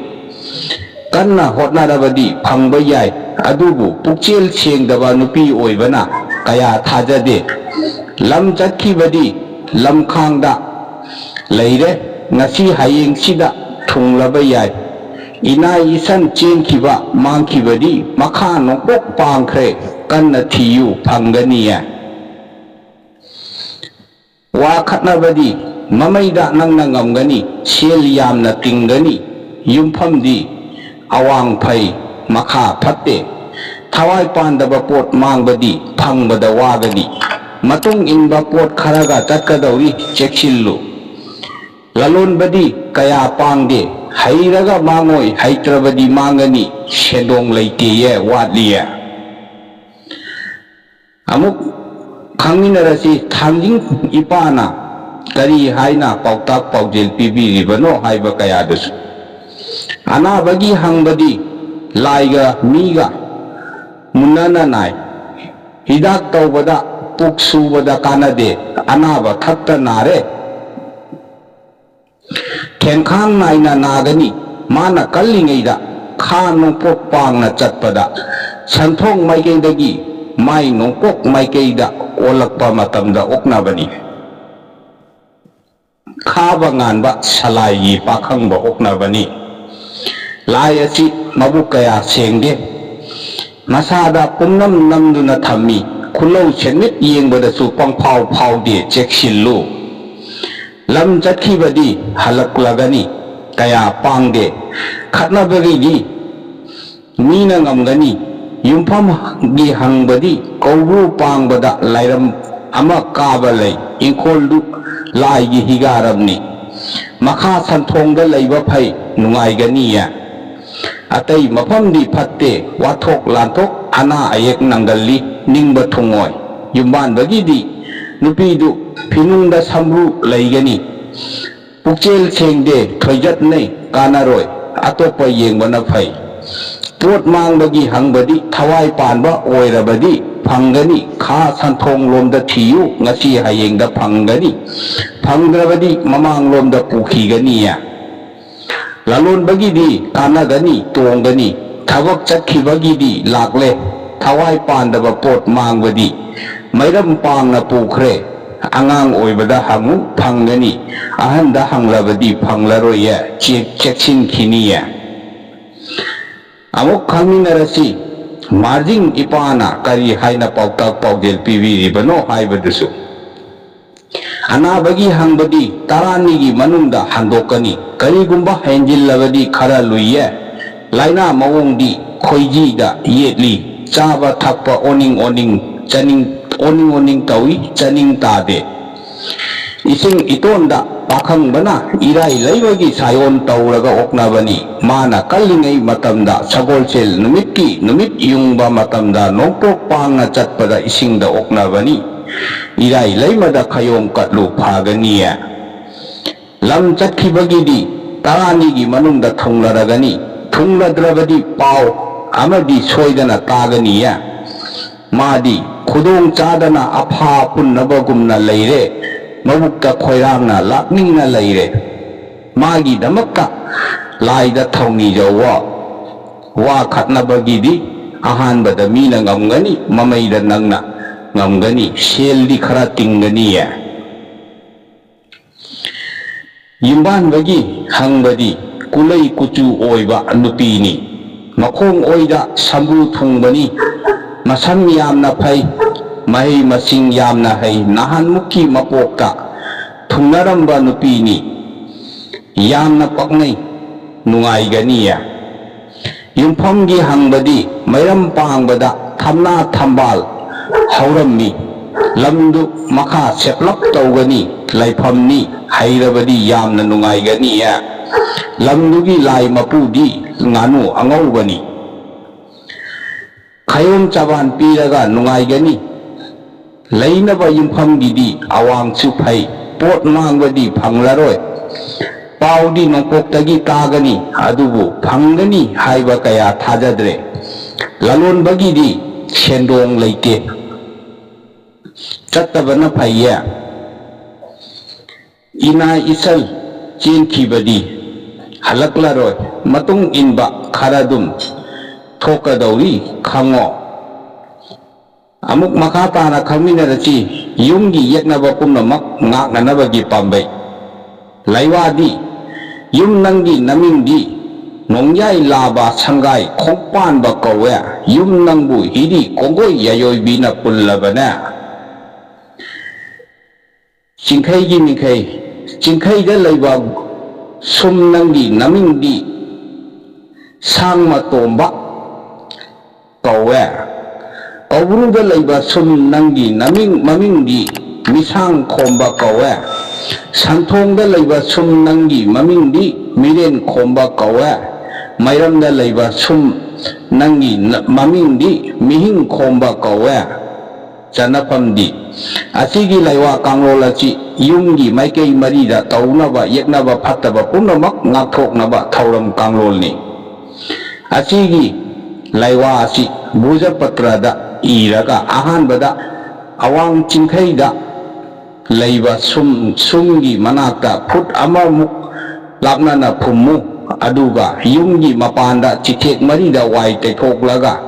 ꯀꯟꯅ ꯍꯣꯠꯅꯔꯕꯗꯤ ꯐꯪꯕ ꯌꯥꯏ, ꯑꯗꯨꯕꯨ ꯄꯨꯛꯆꯦꯜ ꯁꯦꯡꯗꯕ ꯅꯨꯄꯤ ꯑꯣꯏꯕꯅ ꯀꯌꯥ ꯊꯥꯖꯗꯦ꯫ ꯂꯝ ꯆꯠꯈꯤꯕꯗꯤ ꯂꯝꯈꯥꯡꯗ ꯂꯩꯔꯦ, ꯉꯁꯤ ꯍꯌꯦꯡꯁꯤꯗ ꯊꯨꯡꯂꯕ ꯌꯥꯏ꯫ ꯏꯅꯥꯏ ꯏꯁꯟ ꯆꯦꯟꯈꯤꯕ ꯃꯥꯡꯈꯤꯕꯗꯤ ꯃꯈꯥ ꯅꯣꯡꯄꯣꯛ ꯄꯥꯡꯈ꯭ꯔꯦ, ꯀꯟꯅ ꯊꯤꯌꯨ ꯐꯪꯒꯅꯤꯌꯦ꯫ ꯋꯥ ꯈꯠꯅꯕꯗꯤ ꯃꯃꯩꯗ ꯅꯪꯅ ꯉꯝꯒꯅꯤ, ꯁꯦꯜ ꯌꯥꯝꯅ ꯇꯤꯡꯒꯅꯤ, ꯌꯨꯝꯐꯝꯗꯤ ꯑꯋꯥꯡ ꯐꯩ, ꯃꯈꯥ ꯐꯠꯇꯦ꯫ ꯊꯋꯥꯏ ꯄꯥꯟꯗꯕ ꯄꯣꯠ ꯃꯥꯡꯕꯗꯤ ꯐꯪꯕꯗ ꯋꯥꯒꯅꯤ꯫ ꯃꯇꯨꯡ ꯏꯟꯕ ꯄꯣꯠ ꯈꯔꯒ ꯆꯠꯀꯗꯧꯔꯤ, ꯆꯦꯛꯁꯤꯜꯂꯨ꯫ ꯂꯂꯣꯟꯕꯗꯤ ꯀꯌꯥ ꯄꯥꯡꯗꯦ꯫ ꯍꯩꯔꯒ ꯃꯥꯡꯉꯣꯏ, ꯍꯩꯇ꯭ꯔꯕꯗꯤ ꯃꯥꯡꯒꯅꯤ꯫ ꯁꯦꯟꯗꯣꯡ ꯂꯩꯇꯦꯌꯦ, ꯋꯥꯠꯂꯤꯌꯦ꯫ ꯑꯃꯨꯛ ꯈꯪꯃꯤꯟꯅꯔꯁꯤ, ꯊꯥꯡꯖꯤꯡ ꯏꯄꯥꯅ ꯀꯔꯤ ꯍꯥꯏꯅ ꯄꯥꯎꯇꯥꯛ ꯄꯥꯎꯖꯦꯜ ꯄꯤꯕꯤꯔꯤꯕꯅꯣ ꯍꯥꯏꯕ ꯀꯌꯥꯗꯨꯁꯨ꯫ ꯑꯅꯥꯕꯒꯤ ꯍꯪꯕꯗꯤ ꯂꯥꯏꯒ ꯃꯤꯒ ꯃꯨꯟꯅꯅ ꯅꯥꯏ꯫ ꯍꯤꯗꯥꯛ ꯇꯧꯕꯗ ꯄꯨꯛ ꯁꯨꯕꯗ ꯀꯥꯟꯅꯗꯦ, ꯑꯅꯥꯕ ꯈꯛꯇ ꯅꯥꯔꯦ꯫ ꯊꯦꯡꯈꯥꯡ ꯅꯥꯏꯅ ꯅꯥꯒꯅꯤ꯫ ꯃꯥꯅ ꯀꯜꯂꯤꯉꯩꯗ ꯈꯥ ꯅꯣꯡꯄꯣꯛ ꯄꯥꯡꯅ ꯆꯠꯄꯗ ꯁꯟꯊꯣꯡ ꯃꯥꯏꯀꯩꯗꯒꯤ ꯃꯥꯏ ꯅꯣꯡꯄꯣꯛ ꯃꯥꯏꯀꯩꯗ ꯑꯣꯜꯂꯛꯄ ꯃꯇꯝꯗ ꯑꯣꯛꯅꯕꯅꯤ꯫ ꯈꯥꯕ ꯉꯥꯟꯕ ꯁꯂꯥꯏꯒꯤ ꯄꯥꯈꯪꯕ ꯑꯣꯛꯅꯕꯅꯤ꯫ ꯂꯥꯏ ꯑꯁꯤ ꯃꯕꯨꯛ ꯀꯌꯥ ꯁꯦꯡꯗꯦ꯫ ꯃꯁꯥꯗ ꯄꯨꯝꯅꯝ ꯅꯝꯗꯨꯅ ꯊꯝꯃꯤ꯫ ꯈꯨꯜꯂꯧ ꯁꯦꯟꯃꯤꯠ ꯌꯦꯡꯕꯗꯁꯨ ꯄꯪꯐꯥꯎ ꯐꯥꯎꯗꯦ, ꯆꯦꯛꯁꯤꯜꯂꯨ꯫ ꯂꯝ ꯆꯠꯈꯤꯕꯗꯤ ꯍꯜꯂꯛꯂꯒꯅꯤ, ꯀꯌꯥ ꯄꯥꯡꯗꯦ꯫ ꯈꯠꯅꯕꯒꯤꯗꯤ ꯃꯤꯅ ꯉꯝꯒꯅꯤ꯫ ꯌꯨꯝꯐꯝꯒꯤ ꯍꯪꯕꯗꯤ ꯀꯧꯕ꯭ꯔꯨ ꯄꯥꯡꯕꯗ ꯂꯥꯏꯔꯝ ꯑꯃ ꯀꯥꯕ ꯂꯩ꯫ ꯏꯪꯈꯣꯜꯗꯨ ꯂꯥꯏꯒꯤ ꯍꯤꯒꯥꯔꯝꯅꯤ꯫ ꯃꯈꯥ ꯁꯟꯊꯣꯡꯗ ꯂꯩꯕ ꯐꯩ, ꯅꯨꯡꯉꯥꯏꯒꯅꯤꯌꯦ꯫ ꯑꯇꯩ ꯃꯐꯝꯗꯤ ꯐꯠꯇꯦ, ꯋꯥꯊꯣꯛ ꯂꯥꯟꯊꯣꯛ ꯑꯅꯥ ꯑꯌꯦꯛ ꯅꯪꯒꯜꯂꯤ, ꯅꯤꯡꯕ ꯊꯨꯡꯉꯣꯏ꯫ ꯌꯨꯝꯕꯥꯟꯕꯒꯤꯗꯤ ꯅꯨꯄꯤꯗꯨ ꯐꯤꯅꯨꯡꯗ ꯁꯝꯕ꯭ꯔꯨ ꯂꯩꯒꯅꯤ꯫ ꯄꯨꯛꯆꯦꯜ ꯁꯦꯡꯗꯦ, ꯊꯣꯏꯖꯠꯅꯩ, ꯀꯥꯟꯅꯔꯣꯏ, ꯑꯇꯣꯞꯄ ꯌꯦꯡꯕꯅ ꯐꯩ꯫ ꯄꯣꯠ ꯃꯥꯡꯕꯒꯤ ꯍꯪꯕꯗꯤ ꯊꯋꯥꯏ ꯄꯥꯟꯕ ꯑꯣꯏꯔꯕꯗꯤ ꯐꯪꯒꯅꯤ, ꯈꯥ ꯁꯟꯊꯣꯡ ꯂꯣꯝꯗ ꯊꯤꯌꯨ, ꯉꯁꯤ ꯍꯌꯦꯡꯗ ꯐꯪꯒꯅꯤ, ꯐꯪꯗ꯭ꯔꯕꯗꯤ ꯃꯃꯥꯡꯂꯣꯝꯗ ꯄꯨꯈꯤꯒꯅꯤꯌꯦ꯫ ꯂꯂꯣꯟꯕꯒꯤꯗꯤ ꯀꯥꯟꯅꯒꯅꯤ, ꯇꯣꯡꯒꯅꯤ꯫ ꯊꯕꯛ ꯆꯠꯈꯤꯕꯒꯤꯗꯤ ꯂꯥꯛꯂꯦ꯫ ꯊꯋꯥꯏ ꯄꯥꯟꯗꯕ ꯄꯣꯠ ꯃꯥꯡꯕꯗꯤ ꯃꯩꯔꯝ ꯄꯥꯡꯅ ꯄꯨꯈ꯭ꯔꯦ꯫ ꯑꯉꯥꯡ ꯑꯣꯏꯕꯗ ꯍꯪꯉꯨ, ꯐꯪꯒꯅꯤ꯫ ꯑꯍꯟꯗ ꯍꯪꯂꯕꯗꯤ ꯐꯪꯂꯔꯣꯏꯌꯦ, ꯆꯦꯛ-, ꯆꯦꯛꯁꯤꯟꯈꯤꯅꯤꯌꯦ꯫ ꯑꯃꯨꯛ ꯈꯪꯃꯤꯟꯅꯔꯁꯤ, ꯃꯥꯔꯖꯤꯡ ꯏꯄꯥꯅ ꯀꯔꯤ ꯍꯥꯏꯅ ꯄꯥꯎꯇꯥꯛ ꯄꯥꯎꯖꯦꯜ ꯄꯤꯕꯤꯔꯤꯕꯅꯣ ꯍꯥꯏꯕꯗꯨꯁꯨ꯫ ꯑꯅꯥꯕꯒꯤ ꯍꯪꯕꯗꯤ ꯇꯔꯥꯅꯤꯒꯤ ꯃꯅꯨꯡꯗ ꯍꯟꯗꯣꯛꯀꯅꯤ꯫ ꯀꯔꯤꯒꯨꯝꯕ ꯍꯦꯟꯖꯤꯜꯂꯕꯗꯤ ꯈꯔ ꯂꯨꯏꯌꯦ꯫ ꯂꯥꯏꯅꯥ ꯃꯑꯣꯡꯗꯤ ꯈꯣꯏꯖꯤꯗ ꯌꯦꯠꯂꯤ꯫ ꯆꯥꯕ ꯊꯛꯄ ꯑꯣꯅꯤꯡ ꯑꯣꯅꯤꯡ ꯆꯥꯅꯤꯡ ꯑꯣꯅꯤꯡ ꯑꯣꯅꯤꯡ ꯇꯧꯏ, ꯆꯥꯅꯤꯡ ꯇꯥꯗꯦ꯫ ꯏꯁꯤꯡ ꯏꯇꯣꯟꯗ ꯄꯥꯈꯪꯕꯅ ꯏꯔꯥꯏ ꯂꯩꯃꯒꯤ ꯁꯥꯌꯣꯟ ꯇꯧꯔꯒ ꯑꯣꯛꯅꯕꯅꯤ꯫ ꯃꯥꯅ ꯀꯜꯂꯤꯉꯩ ꯃꯇꯝꯗ ꯁꯒꯣꯜꯁꯦꯜ ꯅꯨꯃꯤꯠꯀꯤ ꯅꯨꯃꯤꯠ ꯌꯨꯡꯕ ꯃꯇꯝꯗ ꯅꯣꯡꯄꯣꯛ ꯄꯥꯡꯅ ꯆꯠꯄꯗ ꯏꯁꯤꯡꯗ ꯑꯣꯛꯅꯕꯅꯤ꯫ ꯏꯔꯥꯏ ꯂꯩꯃꯗ ꯈꯌꯣꯝ ꯀꯠꯂꯨ ꯐꯒꯅꯤꯌꯦ꯫ ꯂꯝ ꯆꯠꯈꯤꯕꯒꯤꯗꯤ ꯇꯔꯥꯅꯤꯒꯤ ꯃꯅꯨꯡꯗ ꯊꯨꯡꯂꯔꯒꯅꯤ꯫ ꯊꯨꯡꯂꯗ꯭ꯔꯕꯗꯤ ꯄꯥꯎ ꯑꯃꯗꯤ ꯁꯣꯏꯗꯅ ꯇꯥꯒꯅꯤꯌꯦ꯫ ꯃꯥꯗꯤ ꯈꯨꯗꯣꯡ ꯆꯥꯗꯅ ꯑꯐꯥ ꯄꯨꯟꯅꯕꯒꯨꯝꯅ ꯂꯩꯔꯦ꯫ ꯃꯕꯨꯛꯇ ꯈꯣꯏꯔꯥꯡꯅ ꯂꯥꯛꯅꯤꯡꯅ ꯂꯩꯔꯦ꯫ ꯃꯥꯒꯤꯗꯃꯛꯇ ꯂꯥꯏꯗ ꯊꯧꯅꯤꯖꯧꯋꯣ꯫ ꯋꯥ ꯈꯠꯅꯕꯒꯤꯗꯤ ꯑꯍꯥꯟꯕꯗ ꯃꯤꯅ ꯉꯝꯒꯅꯤ, ꯃꯃꯩꯗ ꯅꯪꯅ ꯉꯝꯒꯅꯤ, ꯁꯦꯜꯗꯤ ꯈꯔ ꯇꯤꯡꯒꯅꯤꯌꯦ꯫ ꯌꯨꯝꯕꯥꯟꯕꯒꯤ ꯍꯪꯕꯗꯤ ꯀꯨꯂꯩ ꯀꯨꯆꯨ ꯑꯣꯏꯕ ꯅꯨꯄꯤꯅꯤ꯫ ꯃꯈꯣꯡ ꯑꯣꯏꯗ ꯁꯝꯕ꯭ꯔꯨ ꯊꯨꯡꯕꯅꯤ꯫ ꯃꯁꯝ ꯌꯥꯝꯅ ꯐꯩ, ꯃꯍꯩ ꯃꯁꯤꯡ ꯌꯥꯝꯅ ꯍꯩ꯫ ꯅꯍꯥꯟꯃꯨꯛꯀꯤ ꯃꯄꯣꯛꯇ ꯊꯨꯡꯅꯔꯝꯕ ꯅꯨꯄꯤꯅꯤ꯫ ꯌꯥꯝꯅ ꯄꯛꯅꯩ, ꯅꯨꯡꯉꯥꯏꯒꯅꯤꯌꯦ꯫ ꯌꯨꯝꯐꯝꯒꯤ ꯍꯪꯕꯗꯤ ꯃꯩꯔꯝ ꯄꯥꯡꯕꯗ ꯊꯝꯅꯥ ꯊꯝꯕꯥꯜ ꯍꯧꯔꯝꯃꯤ꯫ ꯂꯝꯗꯨ ꯃꯈꯥ ꯁꯦꯞꯂꯞ ꯇꯧꯒꯅꯤ, ꯂꯩꯐꯝꯅꯤ, ꯍꯩꯔꯕꯗꯤ ꯌꯥꯝꯅ ꯅꯨꯡꯉꯥꯏꯒꯅꯤꯌꯦ꯫ ꯂꯝꯗꯨꯒꯤ ꯂꯥꯏ ꯃꯄꯨꯗꯤ ꯉꯥꯅꯨ ꯑꯉꯧꯕꯅꯤ꯫ ꯈꯌꯣꯝ ꯆꯕꯥꯟ ꯄꯤꯔꯒ ꯅꯨꯡꯉꯥꯏꯒꯅꯤ꯫ ꯂꯩꯅꯕ ꯌꯨꯝꯐꯝꯒꯤꯗꯤ ꯑꯋꯥꯡꯁꯨ ꯐꯩ, ꯄꯣꯠ ꯃꯥꯡꯕꯗꯤ ꯐꯪꯂꯔꯣꯏ꯫ ꯄꯥꯎꯗꯤ ꯅꯣꯡꯄꯣꯛꯇꯒꯤ ꯇꯥꯒꯅꯤ, ꯑꯗꯨꯕꯨ ꯐꯪꯒꯅꯤ ꯍꯥꯏꯕ ꯀꯌꯥ ꯊꯥꯖꯗ꯭ꯔꯦ꯫ ꯂꯂꯣꯟꯕꯒꯤꯗꯤ ꯁꯦꯟꯗꯣꯡ ꯂꯩꯇꯦ, ꯆꯠꯇꯕꯅ ꯐꯩꯌꯦ꯫ ꯏꯅꯥ ꯏꯁꯜ ꯆꯦꯟꯈꯤꯕꯗꯤ ꯍꯜꯂꯛꯂꯔꯣꯏ꯫ ꯃꯇꯨꯡ ꯏꯟꯕ ꯈꯔꯗꯨꯝ ꯊꯣꯛꯀꯗꯧꯔꯤ, ꯈꯪꯉꯣ꯫ ꯑꯃꯨꯛ ꯃꯈꯥ ꯇꯥꯅ ꯈꯪꯃꯤꯟꯅꯔꯁꯤ꯫ ꯌꯨꯝꯒꯤ ꯌꯦꯛꯅꯕ ꯄꯨꯝꯅꯃꯛ ꯉꯥꯛꯅꯅꯕꯒꯤ ꯄꯥꯝꯕꯩ꯫ ꯂꯩꯋꯥꯗꯤ ꯌꯨꯝ ꯅꯪꯒꯤ ꯅꯃꯤꯡꯗꯤ ꯅꯣꯡꯌꯥꯏ ꯂꯥꯕ ꯁꯪꯒꯥꯏ ꯈꯣꯡꯄꯥꯟꯕ ꯀꯧꯋꯦ꯫ ꯌꯨꯝ ꯅꯪꯕꯨ ꯍꯤꯔꯤ ꯀꯣꯡꯒꯣꯏ ꯌꯥꯏꯑꯣꯏꯕꯤꯅ ꯄꯨꯜꯂꯕꯅꯦ꯫ ꯆꯤꯡꯈꯩꯒꯤ ꯃꯤꯡꯈꯩ꯫ ꯆꯤꯡꯈꯩꯗ ꯂꯩꯕ ꯁꯨꯝ ꯅꯪꯒꯤ ꯅꯃꯤꯡꯗꯤ ꯁꯥꯡꯃ ꯇꯣꯝꯕ ꯀꯧꯋꯦ꯫ ꯀꯧꯕ꯭ꯔꯨꯗ ꯂꯩꯕ ꯁꯨꯝ ꯅꯪꯒꯤ ꯅꯃꯤꯡ, ꯃꯃꯤꯡꯗꯤ ꯃꯤꯁꯥꯡ ꯈꯣꯝꯕ ꯀꯧꯋꯦ꯫ ꯁꯟꯊꯣꯡꯗ ꯂꯩꯕ ꯁꯨꯝ ꯅꯪꯒꯤ ꯃꯃꯤꯡꯗꯤ ꯃꯤꯔꯦꯟ ꯈꯣꯝꯕ ꯀꯧꯋꯦ꯫ ꯃꯩꯔꯝꯗ ꯂꯩꯕ ꯁꯨꯝ ꯅꯪꯒꯤ ꯅ-, ꯃꯃꯤꯡꯗꯤ ꯃꯤꯍꯤꯡ ꯈꯣꯝꯕ ꯀꯧꯋꯦ꯫ ꯆꯟꯅꯐꯝꯗꯤ, ꯑꯁꯤꯒꯤ ꯂꯥꯏꯋꯥ ꯀꯥꯡꯂꯣꯟ ꯑꯁꯤ ꯌꯨꯝꯒꯤ ꯃꯥꯏꯀꯩ ꯃꯔꯤꯗ ꯇꯧꯅꯕ ꯌꯦꯛꯅꯕ ꯐꯠꯇꯕ ꯄꯨꯝꯅꯃꯛ ꯉꯥꯛꯊꯣꯛꯅꯕ ꯊꯧꯔꯝ ꯀꯥꯡꯂꯣꯟꯅꯤ꯫ ꯑꯁꯤꯒꯤ ꯂꯥꯏꯋꯥ ꯑꯁꯤ ꯚꯨꯖꯄꯇ꯭ꯔꯗ ꯏꯔꯒ ꯑꯍꯥꯟꯕꯗ ꯑꯋꯥꯡ ꯆꯤꯡꯈꯩꯗ ꯂꯩꯕ ꯁꯨꯝ, ꯁꯨꯝꯒꯤ ꯃꯅꯥꯛꯇ ꯐꯨꯠ ꯑꯃꯃꯨꯛ ꯂꯥꯞꯅꯅ ꯐꯨꯝꯃꯨ꯫ ꯑꯗꯨꯒ ꯌꯨꯝꯒꯤ ꯃꯄꯥꯟꯗ ꯆꯤꯊꯦꯛ ꯃꯔꯤꯗ ꯋꯥꯏ ꯇꯩꯊꯣꯛꯂꯒ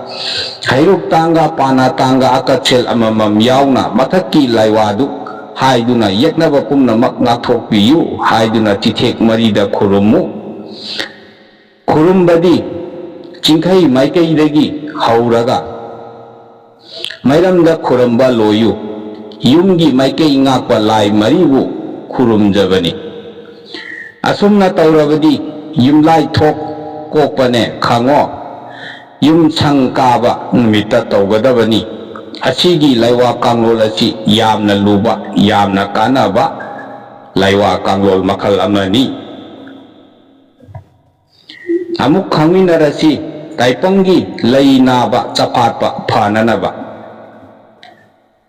ꯍꯩꯔꯨꯛ ꯇꯥꯡꯒ, ꯄꯥꯅꯥ ꯇꯥꯡꯒ, ꯑꯀꯠꯁꯦꯜ ꯑꯃꯃꯝ ꯌꯥꯎꯅ ꯃꯊꯛꯀꯤ ꯂꯥꯏꯋꯥꯗꯨ ꯍꯥꯏꯗꯨꯅ ꯌꯦꯛꯅꯕ ꯄꯨꯝꯅꯃꯛ ꯉꯥꯛꯊꯣꯛꯄꯤꯌꯨ ꯍꯥꯏꯗꯨꯅ ꯆꯤꯊꯦꯛ ꯃꯔꯤꯗ ꯈꯨꯔꯨꯝꯃꯨ꯫ ꯈꯨꯔꯨꯝꯕꯗꯤ ꯆꯤꯡꯈꯩ ꯃꯥꯏꯀꯩꯗꯒꯤ ꯍꯧꯔꯒ ꯃꯩꯔꯝꯗ ꯈꯨꯔꯨꯝꯕ ꯂꯣꯏꯌꯨ꯫ ꯌꯨꯝꯒꯤ ꯃꯥꯏꯀꯩ ꯉꯥꯛꯄ ꯂꯥꯏ ꯃꯔꯤꯕꯨ ꯈꯨꯔꯨꯝꯖꯕꯅꯤ꯫ ꯑꯁꯨꯝꯅ ꯇꯧꯔꯕꯗꯤ ꯌꯨꯝꯂꯥꯏ ꯊꯣꯛ ꯀꯣꯛꯄꯅꯦ ꯈꯪꯉꯣ꯫ ꯌꯨꯝ ꯁꯪ ꯀꯥꯕ ꯅꯨꯃꯤꯠꯇ ꯇꯧꯒꯗꯕꯅꯤ꯫ ꯑꯁꯤꯒꯤ ꯂꯥꯏꯋꯥ ꯀꯥꯡꯂꯣꯟ ꯑꯁꯤ ꯌꯥꯝꯅ ꯂꯨꯕ, ꯌꯥꯝꯅ ꯀꯥꯟꯅꯕ ꯂꯥꯏꯋꯥ ꯀꯥꯡꯂꯣꯟ ꯃꯈꯜ ꯑꯃꯅꯤ꯫ ꯑꯃꯨꯛ ꯈꯪꯃꯤꯟꯅꯔꯁꯤ꯫ ꯇꯥꯏꯄꯪꯒꯤ ꯂꯩ ꯅꯥꯕ ꯆꯐꯥꯠꯄ ꯐꯅꯅꯕ꯫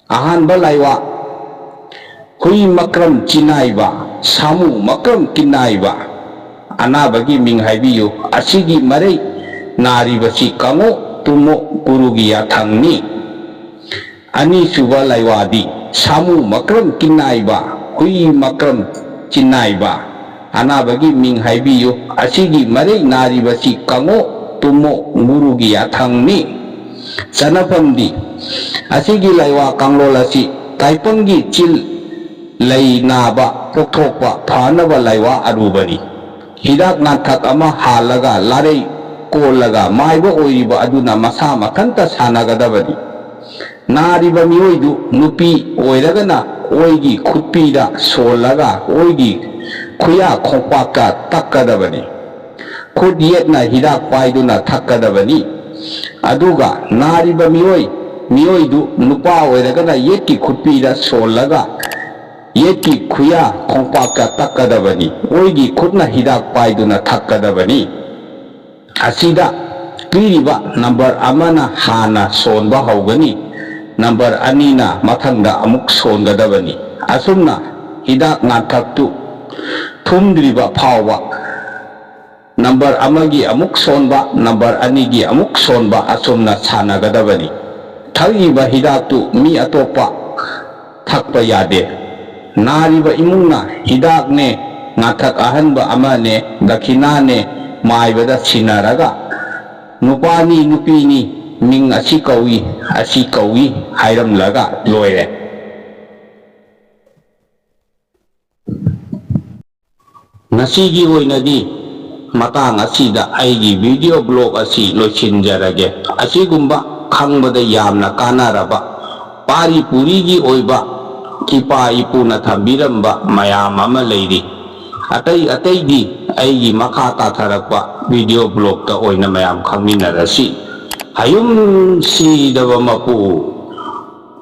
ꯑꯍꯥꯟꯕ ꯂꯥꯏꯋꯥ, ꯍꯨꯏ ꯃꯀ꯭ꯔꯝ ꯆꯤꯅꯥꯏꯕ, ꯁꯥꯃꯨ ꯃꯀ꯭ꯔꯝ ꯀꯤꯅꯥꯏꯕ꯫ ꯑꯅꯥꯕꯒꯤ ꯃꯤꯡ ꯍꯥꯏꯕꯤꯌꯨ꯫ ꯑꯁꯤꯒꯤ ꯃꯔꯩ ꯅꯥꯔꯤꯕꯁꯤ ꯀꯥꯡꯉꯣ ꯇꯨꯝꯃꯣ ꯒꯨꯔꯨꯒꯤ ꯌꯥꯊꯪꯅꯤ꯫ ꯑꯅꯤꯁꯨꯕ ꯂꯥꯏꯋꯥꯗꯤ ꯁꯥꯃꯨ ꯃꯀ꯭ꯔꯝ ꯀꯤꯅꯥꯏꯕ, ꯍꯨꯏ ꯃꯀ꯭ꯔꯝ ꯆꯤꯅꯥꯏꯕ꯫ ꯑꯅꯥꯕꯒꯤ ꯃꯤꯡ ꯍꯥꯏꯕꯤꯌꯨ꯫ ꯑꯁꯤꯒꯤ ꯃꯔꯩ ꯅꯥꯔꯤꯕꯁꯤ ꯀꯥꯡꯉꯣ ꯇꯨꯝꯃꯣ ꯒꯨꯔꯨꯒꯤ ꯌꯥꯊꯪꯅꯤ꯫ ꯆꯟꯅꯐꯝꯗꯤ, ꯑꯁꯤꯒꯤ ꯂꯥꯏꯋꯥ ꯀꯥꯡꯂꯣꯟ ꯑꯁꯤ ꯇꯥꯏꯄꯪꯒꯤ ꯆꯤꯜ ꯂꯩ ꯅꯥꯕ ꯄꯣꯛꯊꯣꯛꯄ ꯐꯅꯕ ꯂꯥꯏꯋꯥ ꯑꯔꯨꯕꯅꯤ꯫ ꯍꯤꯗꯥꯛ ꯂꯥꯡꯊꯛ ꯑꯃ ꯍꯥꯜꯂꯒ ꯂꯥꯔꯩ ꯀꯣꯜꯂꯒ ꯃꯥꯏꯕ ꯑꯣꯏꯔꯤꯕ ꯑꯗꯨꯅ ꯃꯁꯥ ꯃꯊꯟꯇ ꯁꯥꯟꯅꯒꯗꯕꯅꯤ꯫ ꯅꯥꯔꯤꯕ ꯃꯤꯑꯣꯏꯗꯨ ꯅꯨꯄꯤ ꯑꯣꯏꯔꯒꯅ ꯑꯣꯏꯒꯤ ꯈꯨꯠꯄꯤꯗ ꯁꯣꯜꯂꯒ ꯑꯣꯏꯒꯤ ꯈꯨꯌꯥ ꯈꯣꯡꯄꯥꯛꯇ ꯇꯛꯀꯗꯕꯅꯤ꯫ ꯈꯨꯠ ꯌꯦꯠꯅ ꯍꯤꯗꯥꯛ ꯄꯥꯏꯗꯨꯅ ꯊꯛꯀꯗꯕꯅꯤ꯫ ꯑꯗꯨꯒ ꯅꯥꯔꯤꯕ ꯃꯤꯑꯣꯏ, ꯃꯤꯑꯣꯏꯗꯨ ꯅꯨꯄꯥ ꯑꯣꯏꯔꯒꯅ ꯌꯦꯠꯀꯤ ꯈꯨꯠꯄꯤꯗ ꯁꯣꯜꯂꯒ ꯌꯦꯠꯀꯤ ꯈꯨꯌꯥ ꯈꯣꯡꯄꯥꯛꯇ ꯇꯛꯀꯗꯕꯅꯤ꯫ ꯑꯣꯏꯒꯤ ꯈꯨꯠꯅ ꯍꯤꯗꯥꯛ ꯄꯥꯏꯗꯨꯅ ꯊꯛꯀꯗꯕꯅꯤ꯫ ꯑꯁꯤꯗ ꯄꯤꯔꯤꯕ ꯅꯝꯕꯔ ꯑꯃꯅ ꯍꯥꯟꯅ ꯁꯣꯟꯕ ꯍꯧꯒꯅꯤ, ꯅꯝꯕꯔ ꯑꯅꯤꯅ ꯃꯊꯪꯗ ꯑꯃꯨꯛ ꯁꯣꯟꯒꯗꯕꯅꯤ꯫ ꯑꯁꯨꯝꯅ ꯍꯤꯗꯥꯛ ꯉꯥꯡꯊꯛꯇꯨ ꯊꯨꯝꯗ꯭ꯔꯤꯕ ꯐꯥꯎꯕ ꯅꯝꯕꯔ ꯑꯃꯒꯤ ꯑꯃꯨꯛ ꯁꯣꯟꯕ, ꯅꯝꯕꯔ ꯑꯅꯤꯒꯤ ꯑꯃꯨꯛ ꯁꯣꯟꯕ, ꯑꯁꯨꯝꯅ ꯁꯥꯟꯅꯒꯗꯕꯅꯤ꯫ ꯊꯛꯏꯕ ꯍꯤꯗꯥꯛꯇꯨ ꯃꯤ ꯑꯇꯣꯞꯄ ꯊꯛꯄ ꯌꯥꯗꯦ꯫ ꯅꯥꯔꯤꯕ ꯏꯃꯨꯡꯅ ꯍꯤꯗꯥꯛꯅꯦ, ꯉꯥꯊꯛ ꯑꯍꯟꯕ ꯑꯃꯅꯦ, ꯗꯈꯤꯅꯥꯅꯦ ꯃꯥꯏꯕꯗ ꯁꯤꯟꯅꯔꯒ, "ꯅꯨꯄꯥꯅꯤ, ꯅꯨꯄꯤꯅꯤ, ꯃꯤꯡ ꯑꯁꯤ ꯀꯧꯏ, ꯑꯁꯤ ꯀꯧꯏ" ꯍꯥꯏꯔꯝꯂꯒ ꯂꯣꯏꯔꯦ꯫ ꯉꯁꯤꯒꯤ ꯑꯣꯏꯅꯗꯤ ꯃꯇꯥꯡ ꯑꯁꯤꯗ ꯑꯩꯒꯤ video blog ꯑꯁꯤ ꯂꯣꯏꯁꯤꯟꯖꯔꯒꯦ꯫ ꯑꯁꯤꯒꯨꯝꯕ ꯈꯪꯕꯗ ꯌꯥꯝꯅ ꯀꯥꯟꯅꯔꯕ ꯄꯥꯔꯤ ꯄꯨꯔꯤꯒꯤ ꯑꯣꯏꯕ ꯏꯄꯥ ꯏꯄꯨꯅ ꯊꯝꯕꯤꯔꯝꯕ ꯃꯌꯥꯝ ꯑꯃ ꯂꯩꯔꯤ꯫ ꯑꯇꯩ ꯑꯇꯩꯗꯤ ꯑꯩꯒꯤ ꯃꯈꯥ ꯇꯥꯊꯔꯛꯄ video blogꯇ ꯑꯣꯏꯅ ꯃꯌꯥꯝ ꯈꯪꯃꯤꯟꯅꯔꯁꯤ꯫ ꯍꯌꯨꯝ ꯁꯤꯗꯕ ꯃꯄꯨ,